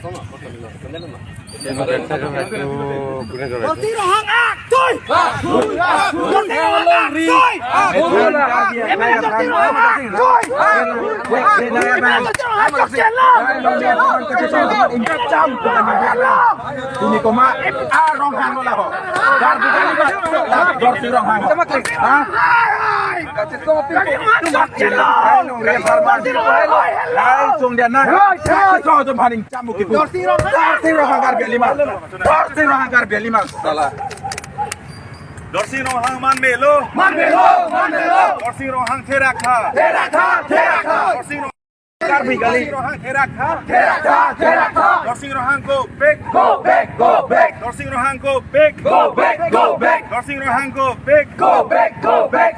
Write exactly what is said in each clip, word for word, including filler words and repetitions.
Dorsi Ronghang aktui! Dorsi Ronghang aktui! M L A Dorsi Ronghang aktui! M L A Dorsi Ronghang chokchelo! Chokchelo! Ini koma, ah, Ronghang lo ho. Dorsi Ronghang. Ha? Dorsi Ronghang chokchelo! Dorsi Ronghang hoihelo! Hai, sung dia na. Hai, hai. Chokchelo, jom haning chamu kipu. Dorsi Ronghang. Dorsi Ronghang Karbi Anglima. Dorsi Ronghang Karbi Anglima. Salah. Dorsi Ronghang manmelo. Manmelo, manmelo. Dorsi Ronghang therak tha. Therak tha, therak tha. Dorsi Ronghang Karbi kali. Dorsi Ronghang therak tha. Therak tha, therak tha. Dorsi Ronghang go back. Go back, go back. Dorsi Ronghang go back. Go back, go back. Dorsi Ronghang go back. Go back, go back.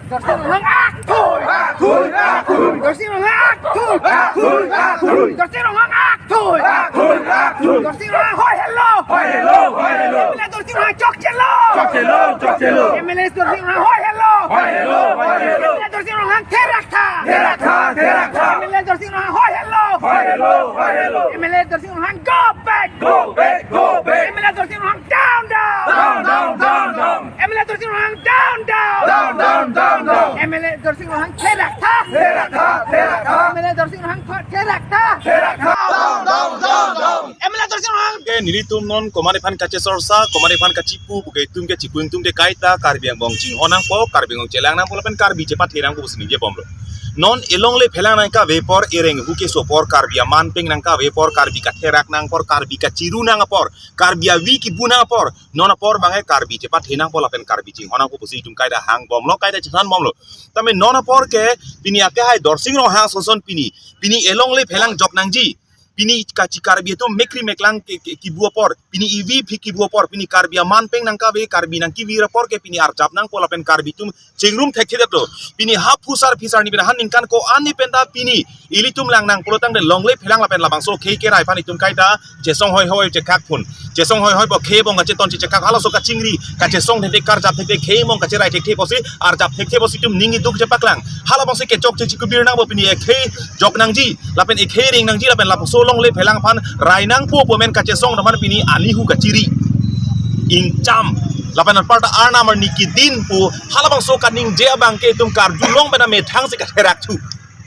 Dorsi Ronghang aktui! Aktui, aktui! Dorsi Ronghang aktui! Aktui, aktui! Dorsi Ronghang aktui! Aktui, aktui! Dorsi Ronghang hoihelo! Hoihelo, hoihelo! M L A Dorsi Ronghang chokchelo! Chokchelo, chokchelo! M L A Dorsi Ronghang hoihelo! Hoihelo, hoihelo! M L A Dorsi Ronghang therak tha! Therak tha, therak tha! M L A Dorsi Ronghang hoihelo! Hoihelo, hoihelo! M L A Dorsi Ronghang go back! Go back, go back! M L A Dorsi Ronghang down, down! Down, down, down, down! M L A Dorsi Ronghang down, down! Down, down, down, down! M L A Dorsi Ronghang therak tha! Therak tha, therak tha! M L A Dorsi Ronghang therak tha! Therak tha! Down, down, down, down! M L A Dorsi Ronghang! Ke nelitum non komatne aphan kachechorcha, komatne aphan kachipu, puke itum ke chipu ingtung de kaita, Karbi angbong chinghon nangpo, Karbi angbong chelang nangpo, lapen Karbi chepathe nangpo pusi ningje bomlo. Non elongle phelang nangkave apor, ereng hu keso apor, Karbi aman peng nangkave apor, Karbi katherak nang apor, Karbi kachiru nang apor, Karbi avi kibu nang apor, non apor abangke Karbi chepathe nangpo lapen Karbi chinghon nangpo pusi itum kaita hang bomlo, kaita chethan bomlo. Tame non apor ke pini ake hai Dorsi Ronghang sonson pini, pini elongle phelang jok nangji. Pini kachi Karbi atum mekri meklang ke, ke, kibu apor, pini ivi phi kibu apor, pini Karbi aman peng nangkave, Karbi nangkivir apor ke pini arjap nangpo lapen Karbi atum chingrum thekthe detlo. Pini ha phusar phisar ni pina han ningkan ko-an ni penta pini ilitum lang nang pulotangte longle phelang lapen labangso khei kerai aphan itum kaita chesong hoihoi chekak phun. Chesong hoihoi bo khei bong kacheton chechekak halaso kachingri kachesong thekthe karjap thekthe khei bong kacherai thekthe pusi arjap thekthe pusi itum ning iduk chepaklang. Halabangsi kechokche chikubir nangpo pini ekhei jok nangji lapen ekhei ring nangji lapen labangso longle phelang aphan rai nangpo pu amen kachesong atum aphan pini anihu kachiri. Ingcham. Lapen anparta arnam arni kedin pu halabangso kaningje abangke itum karju long bena methang si katherak thu.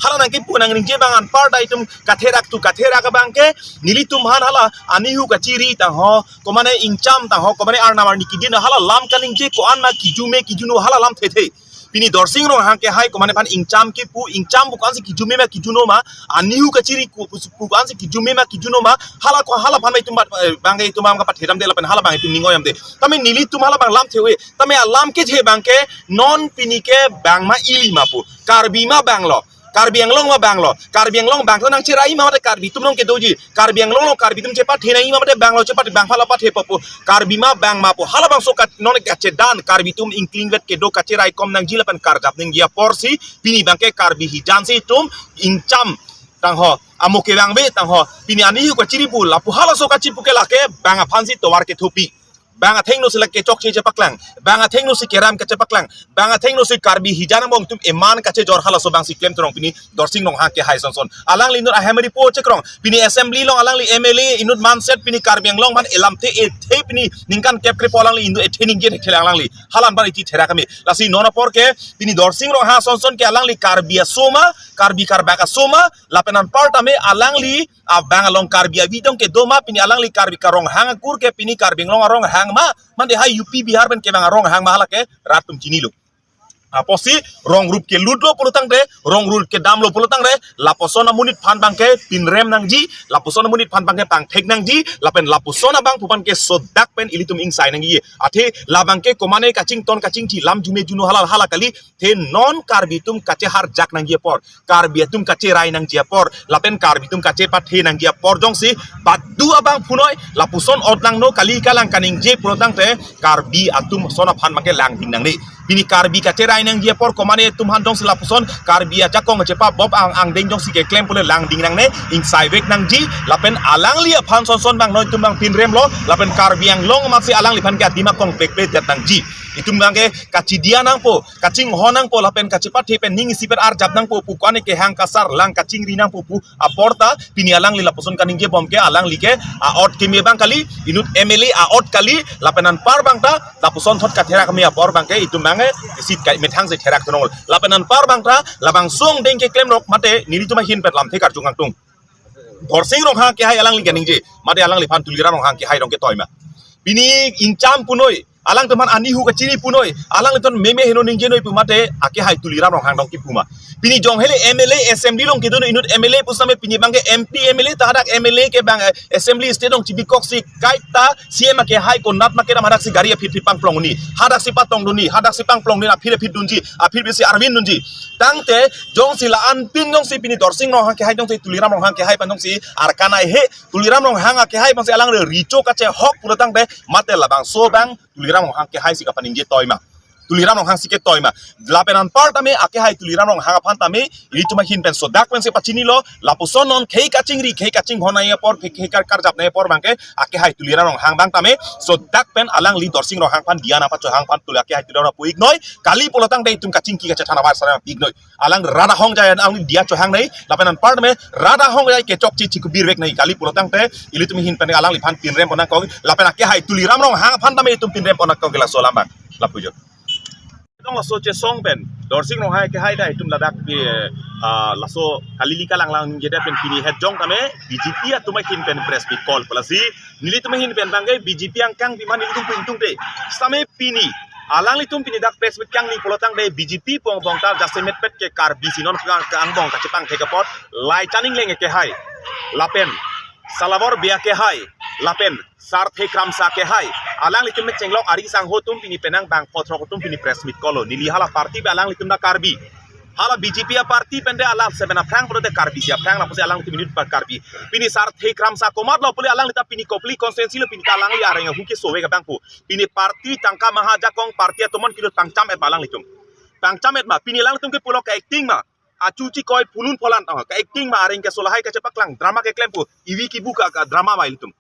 Hala nangkipu nangningje abang anparta itum katherak thu, katherak abangke nelitum aphan hala anihu kachiri tangho, komatne ingcham tangho, komatne arnam arni kedin hala lam kaningje ko-an ma kijume kijuno hala lam thethe. Pini Dorsi Ronghang ke hai komatne aphan ingcham kipu, ingcham pu ko-ansi kijume ma kijuno ma, anihu kachiri ku, pu ko-ansi kijume ma kijuno ma, hala ko hala aphan ma itum bat, eh, abangke itum abang kapathe damde lapen hala abang itum ning-oi damde. Tame nelitum hala abang lam the-e, tame alam kethe abangke non pini ke bang ma ili ma pu, Karbi ma banglo, Karbi Anglong ma banglo, Karbi Anglong bang to nangcherai ma mate Karbi atum along kedoji, Karbi Anglong along Karbi atum chepathe nangji ma mate banglo chepathe, bang phala pathe po pu, Karbi ma bang ma pu, halabangso kat non kachedan Karbi atum ingklingvet kedo kacherai kom nangji lapen karjap nangji aporsi, pini abangke Karbi hijan si itum ingcham tangho, amo kevang ve tangho, pini anihu kachiri pu, lapu halaso kachipu ke lake bang aphansi tovar kethopi. Bang athengno si lake chokche chepaklang, bang athengno si keram kachepaklang, bang athengno si Karbi hijan angbong atum eman kachejor halaso abangsi klem terong pini Dorsi Ronghang ke hai sonson. Alangli inut ahem ripo chekrong, pini assembly along alangli M L A inut manset pini Karbi Anglong aphan elamthe ethe pini ningkan kep krepo alangli inut ethe ningje thekthe alangli. Hala anpar iti therak kami. Lasi non apor ke pini Dorsi Ronghang sonson ke alangli Karbi aso ma, Karbi karbak aso ma, lapen anparta me alangli abang along Karbi avi dong kedo ma, pini alangli Karbi ka Ronghang akur ke pini Karbi Anglong aronghang ma, mande hai U P Bihar pen kevang aronghang ma hala ke rat atum chinilo. Apotsi rong rup kelutlo pulotangte, rong rup kedamlo pulotangte, lapuson amonit aphan abangke pinrem nangji, lapuson amonit aphan abangke pangthek nangji, lapen lapuson abangphu aphan ke sodak pen ilitum ingsai nangji. Athe labangke komatne kachington kachingthi lam jume juno hala hala kali, the non Karbi atum kacheharjak nangji apor, Karbi atum kacherai nangji apor, lapen Karbi atum kachepathe nangji apor jongsi badu abangphu noi, lapuson ot langno kali kalang kaningje pulotangte Karbi atum ason aphan abangke langding nangne. Pini Karbi kacherai nangji apor komane itum aphan jongsi lapuson Karbi ajakong chepa bop ang angdeng jongsi keklem pule langding nangne, ingsai vek nangji. Lapen alangli aphan sonson bang noi itum bang pinrem lo, lapen Karbi Anglong amatsi alangliphan ke adim akong pekpe det nangji. Itum bang ke kachidia nangpo, kachinghon nangpo, lapen kachepathe pen ning isi pen arjap nangpo pu kwane kehang kasar lang kachingri nangpo pu apor ta pini alangli lapuson kaningje bom ke alangli ke a-ot keme bang kali, inut M L A a-ot kali, lapen anpar bang ta lapuson thot katherak me apor bang ke itum bang ke isi kai methang si therak tonol. Lapen anpar bang ta labangso angdeng keklem rok mate nelitum ahin pet lamthe karjung angtung. Dorsing Ronghang kehai alangli kaningje, mate alangliphan Tuliram Ronghang kehai dong ketoi ma. Pini ingcham punoi, alangtum aphan anihu kachiri punoi, alanglitum meme heno ningje noi pu mate akehai Tuliram Ronghang dong kipu ma. Pini jong hele M L A assembly along kedo inut M L A pusitame pini bang ke M P M L A ta hadak M L A ke bang, eh, assembly state along chibikok si kaita C M akehai konat ma kedam hadak si gari aphi phi pangplong ni, hadak si patong duni, hadak si pangplong ni aphi aphi dunji, aphi bisi arvin dunji. Tangte jongsi la-an pin jongsi pini Dorsing Ronghang kehai jongsi Tuliram Ronghang kehai aphan jongsi arkanai he, Tuliram Ronghang akehai aphansi alangli richo kachehok pulo tangte mate labangso bang Tuliram Ronghang kehai si kapaningje toi ma. Tuliram Ronghang si ketoi ma. Lapen anpar tame akehai Tuliram Ronghang aphan tame ilitum ahin pen sodak pensi pachinilo, lapuson non khei kachingri khei kachinghon nai apor, khei khei kar karjap nai apor bang ke akehai Tuliram Ronghang bang tame sodak pen alangli Dorsing Ronghang aphan diya nangpachohang aphan tuli akehai Tuliram Ronghang pu ik noi, kali pulo tangte itum kachingki kachethan abar sarang ik noi. Alang rat ahongjai an ang diya chohang nai, lapen anpar tame rat ahongjai kechokche chikubir vek nai kali pulo tangte ilitum ahin pen alangliphan pinrem pon nangkok, lapen akehai Tuliram Ronghang aphan tame itum pinrem pon nangkok ke laso alam bang. Lapu jo. Tong laso chesong pen Dorsing Ronghang kehai ta itum ladak pi, ah, laso kalili kalanglang ningjedet pen pini het jong tame B J P atum ahin pen press meet call pu lasi nelitum ahin pen bang ke B J P angkang biman nelitum pu ingtungte. Sitame pini alanglitum pini dak press meet kangni pulo tangte B J P pu angbong ta jasemet pet ke Karbi si non ka angbong kachepangthek apot Laichan Engleng kehai, lapen Salabor Bey kehai, lapen Sarthe Kramsa kehai, alanglitum me chenglok ari sangho atum pini penang bang potrok atum pini press meet call lo. Neli hala party be alanglitum ta Karbi. Hala B J P aparty pen de hala seven aphrang pulote Karbi si aphrang lapusi alanglitum inut pa Karbi. Pini Sarthe Kramsa komat lo pule alangli ta pini Kopili constituency lo pini ta alangli areng ahu keso vek abang pu. Pini party tangka maha ajakong party atomon kilo pangcham et ma alanglitum. Pangcham et ma pini alanglitum ke pulo ka-acting ma. Achu chikoi phunun pholan tang ka-acting ma areng keso lahai kachepaklang drama keklem pu. Ivi kibu ka, ka drama ma ilitum.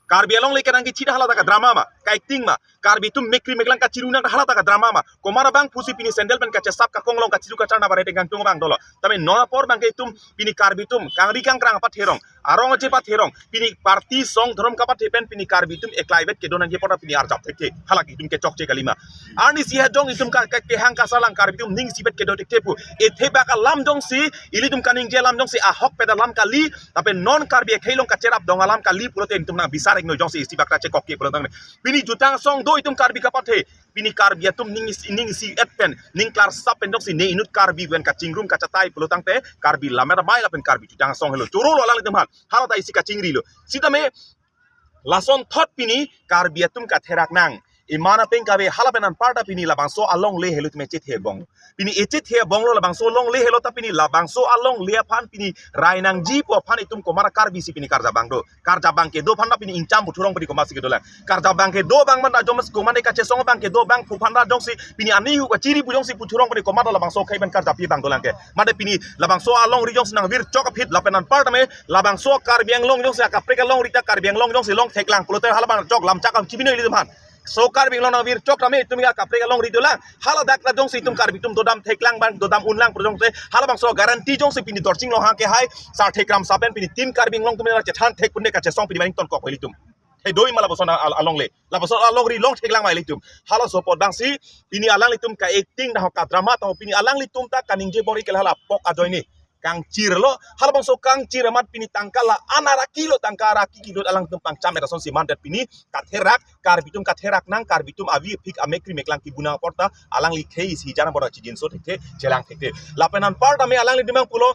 Karbi Anglong le kenang kechida hala ta ka drama ma, ka-acting ma. Karbi atum mekri meklang kachiru nang hala ta ka drama ma. Komat abang pusi pini sandal pen kachesap kakong long kachiru kachar na bare te gangtung abang dolo. Tame non apor bang ke itum pini Karbi atum kangri kangkrang apathe rong, arong aje apathe rong, pini party song dhorom kapathe pen pini Karbi atum eklai vet kedo nangji apor pini arjap thekthe. Halake itum kechokche kalima. Arnisi hajong itum ka, ka, kehang kasalang Karbi atum ning isi vet kedo thekthe pu. Ethe bak alam jongsi, ilitum kaningje alam jongsi ahok peda alam kali, tapi non Karbi akhei along kacherap dong alam kali pulote itum nang bisar iknoi jongsi isi bak ta chekok ke pulo tangte. Pini jutang song do itum Karbi kapathe. Pini Karbi atum ning isi, ning isi et pen, ning klarsap pen jongsi ne inut Karbi ven kachingrum kachatai pulo tangte, Karbi lamer mai lapen Karbi jutang song helo. Choro lo alanglitum aphan. Hala ta isi kachingri lo. Sitame lason thot pini Karbi atum katherak nang. Iman apeng kabe hala pen anpar ta pini labangso alongle helo itum echethe bong. Pini echethe bong lo labangso alongle helo ta pini labangso alongle aphan pini rai nangji pu aphan itum komat Karbi si pini karjap abang do. Karjap abang kedo aphan ta pini ingcham puthurong pini komat si kedo lang. Karjap abang kedo abang man ta jongsi komat ne kachesong abang kedo abang pu aphan ta jongsi pini anihu kachiri pu jongsi puthurong pini komat labangso akhei pen karjap pi abang dolang ke. Mate pini labangso alongri jongsi nangvirchok aphi lapen anpar tame labangso Karbi Anglong jongsi akaprek alongri ta Karbi Anglong jongsi long theklang pulote hala abang chok lam chak ang chibinoi ilitum aphan. So Karbi Anglong nangvirchok tame itum ya kaprek alongri dolang. Hala dak ta jongsi itum Karbi atum dodam theklang bang dodam unlang pu jongsi hala abangso guarantee jongsi pini Dorsing Ronghang kehai Sarthe Kramsa pen pini team Karbi Anglong atum chethan thek pune kachesong pini maning tonkok ilitum. He doi ma lapuson al-, alongle. Lapuson alongri long theklang ma ilitum. Halaso apot bangsi pini alanglitum ka-acting dah ka drama ta pini alanglitum ta kaningje bor-i ke hala pok ajoine. Kangchir lo, hala abangso kangchir amat pini tangka la-an araki lo tangka araki kilo alangtum pangcham et asonsi mandet pini katherak, Karbi atum katherak nang, Karbi atum avi phik amekri meklang kibu nang apor ta alangli khei isi jan bor chijinso thekthe, chelang thekthe. Lapen anpar tame alanglitum abang pulo,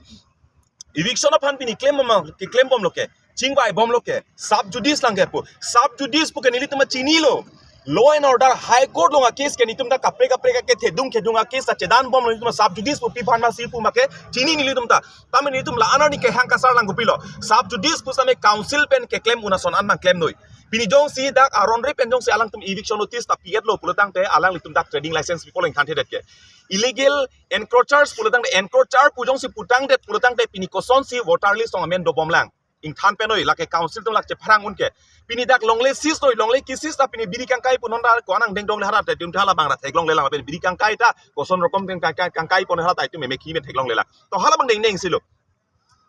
eviction aphan pini klem bom, keklem bom lo ke, chingvai bom lo ke, sub judice lang ke pu. Sub judice pu ke nelitum chinilo. Law and order High Court along a-case ke nelitum ta kaprek kaprek ke thedung thedung a-case ta chedan bom lo nelitum sub judice pu pi aphan ma si pu ma ke chini nelitum ta. Tame nelitum la-an arni kehang kasar lang kopilo. Sub judice pu sitame council pen keklem un ason an abang klemnoi. Pini jongsi dak aron re pen jongsi alangtum eviction notice ta pi-etlo pulotangte alanglitum dak trading license pi pulo ingthanthedet ke. Illegal encroachers pulotangte encroacher pu jongsi putangdet pulotangte pini kosonsi voter list along amen dobomlang. Ingthan penoi lake council atum lake chepharang un ke. Pini dak longle seize noi, longle ke-seize ta pini biri kangkai pu non da ko-an angdeng dongle harat atum ta hala bang ra theklongle lang pen biri kangkai ta koson rokom kang kang kangkai pon hala ta itum meme ki pen theklongle lang. To hala bang dengdeng silo.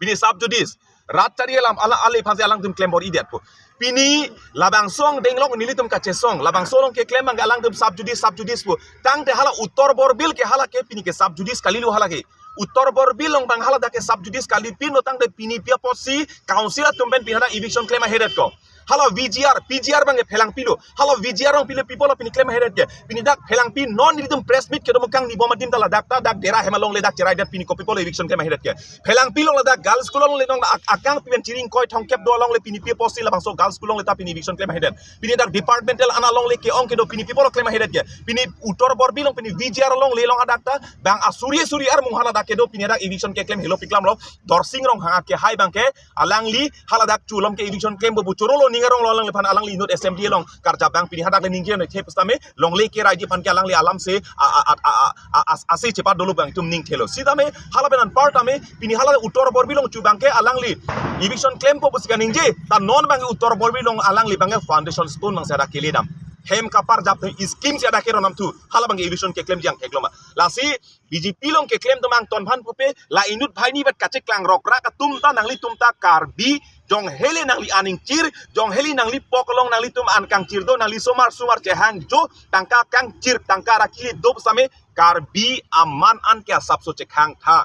Pini sub judice rat chari alam ala ale aphansi alangtum klem bor-idetpo. Pini labangso angdeng along nelitum kachesong, labangso along keklem abang alangtum sub judice, sub judice pu. Tangte hala Uttar Borbil ke hala ke pini ke sub judice kalilo hala ke. Uttar Borbil along abang hala dak ke sub judice kalipin lo tangte pini pi apotsi council atum pen pini hadak eviction klem ahedet ko. Hala V G R, P G R abang ke phelangpilo. Hala V G R along pilo people pini klem ahedet ke. Pini dak phelangpi non nelitum press meet kedo mukang ni bom adim ta ladak ta dak dera hem alongle dak cheraidet pini ko people eviction klem ahedet ke. Phelangpi along ladak girls school alongle nong ak-, akangpi pen chiring koi thongkep do alongle pini pi apotsi labangso girls school alongle ta pini eviction klem ahedet. Pini dak departmental an alongle ke-ong kedo pini people klem ahedet ke. Pini Uttar Borbil along pini V G R alongle along hadak ta bang asuri suri armung hala dak kedo pini dak eviction keklem helo piklam lo. Dorsing Ronghang ke hai abang ke alangli hala dak chulom ke eviction klempo pu chorolo ning arong lo alangliphan alangli inut assembly along karjap abang pini hadak le ningje noi the pusitame longle keraiji aphan ke alangli alamse a, a, a, a, a, as-, ase chepadolo abang itum ning thelo. Sitame hala pen anpar tame pini hala Uttar Borbil along chu abang ke alangli eviction klempo pusi kaningje ta non abang Uttar Borbil along alangli abang ke foundation stone abang si hadak keledam. Hem kaparjap hem scheme si hadak keronam thu hala abang ke eviction keklemji angthek lo ma. Lasi B J P along keklem atum angton aphan pupe la inut banghini vet kacheklang rokrak atum ta nanglitum ta Karbi jong hele nangli aning chir, jong hele nangli pok along nanglitum an kangchir do, nangli somar somar chehang jo, tangka kangchir, tangka rakili do same Karbi aman an ke asapso chekhang tha.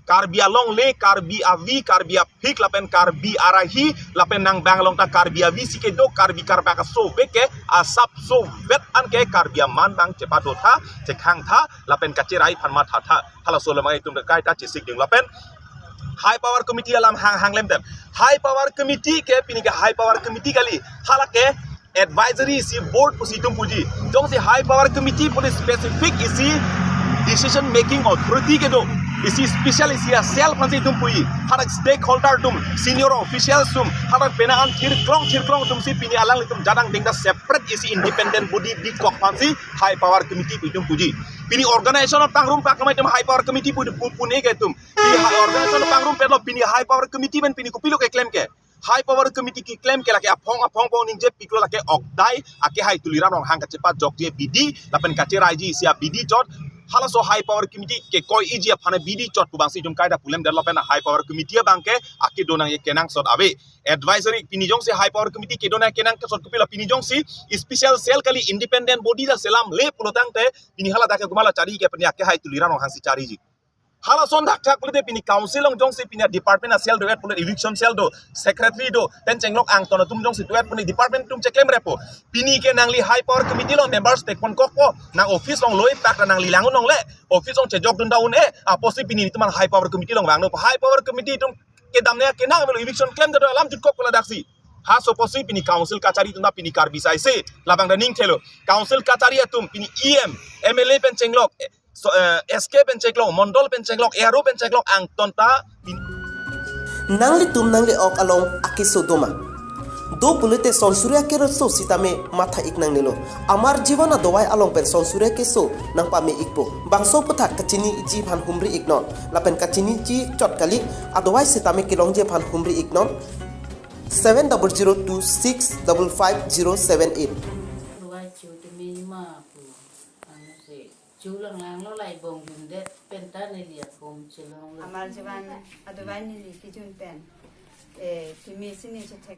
Karbi alongle, Karbi avi, Karbi aphik, lapen Karbi arahi, lapen nang bang along ta Karbi avi si kedo, Karbi karbak aso vek ke asapso vet an ke Karbi aman abang chepado tha, chekhang tha, lapen kacherai aphan matha tha. Halaso lemang itum kaita chesik ding lapen High Power Committee alam hang hang lemtem. High Power Committee ke pini ke High Power Committee kali. Hala ke advisory isi board pusi itum puji. Jongsi High Power Committee pu specific isi decision making authority kedo. Isi special isi a cell aphansi itum puji. Hadak stakeholder atum, senior officials atum, hadak penang an thirklong thirklong atum si pini alanglitum jadang dengda separate isi independent body bikok aphansi High Power Committee pu itum puji. Pini organization apangrum pakmai atum High Power Committee pu pu pune ke atum. Pini ha organization apangrum pelo pini High Power Committee pen pini kopilo keklem ke. High Power Committee keklem ke lake aphong aphong pong ningje piklo lake okdai akehai Tuliram Ronghang kachepajokji abidi lapen kacheraiji isi abidi chot. Halaso High Power Committee kekoiji aphan abidi chot pu abangsi itum kaita pulemdet lapen High Power Committee abang ke akedo nangji kenangsot ave. Advisory pini jongsi High Power Committee kedo nangji kenangsot kopilo pini jongsi special cell kali independent body ta selamle pulotangte pini hala dak ke komat lo chari ke pini akehai Tuliram Ronghang si chariji. Halason thakthak pulote pini council along jongsi pini department a cell do-et pulo eviction cell do, secretary do, pen chenglok angton atum jongsi do-et puni department atum cheklemrepo. Pini ke nangli High Power Committee along members tek pon kokpo, nang office along loi pak ta nangli lang un longle, office along chejok dun da un-e, apotsi pini itum an High Power Committee along vangno. High Power Committee atum kedam ne kenang melo eviction klemde do alam jutkok pula daksi. Halaso apotsi pini council kachari atum ta pini Karbi sai se, labang da ning thelo. Council kachari atum pini E M, M L A pen chenglok, eh, so, eh, S K pen chenglok, Mondol pen chenglok, A R O pen chenglok angton ta pin- Nanglitum nangli-ok along akeso doma? Do pulote Sonsurya keroso sitame matha ik nangnelo. Amar Jivan adovai along pen Sonsurya keso nangpame ikpo. Bangso aphuthak kachiniji aphan humri iknon. Lapen kachiniji chot kali, adovai sitame kelongji aphan humri iknon. Seven double zero two six double five zero seven eight. Ruai chu tumi ma pu. Ang si chu lang lang lo lai bong dun det pen ta neli akom chelong lo. Amar Jivan adovai neli kijun pen. Eh, tumi sini chethek.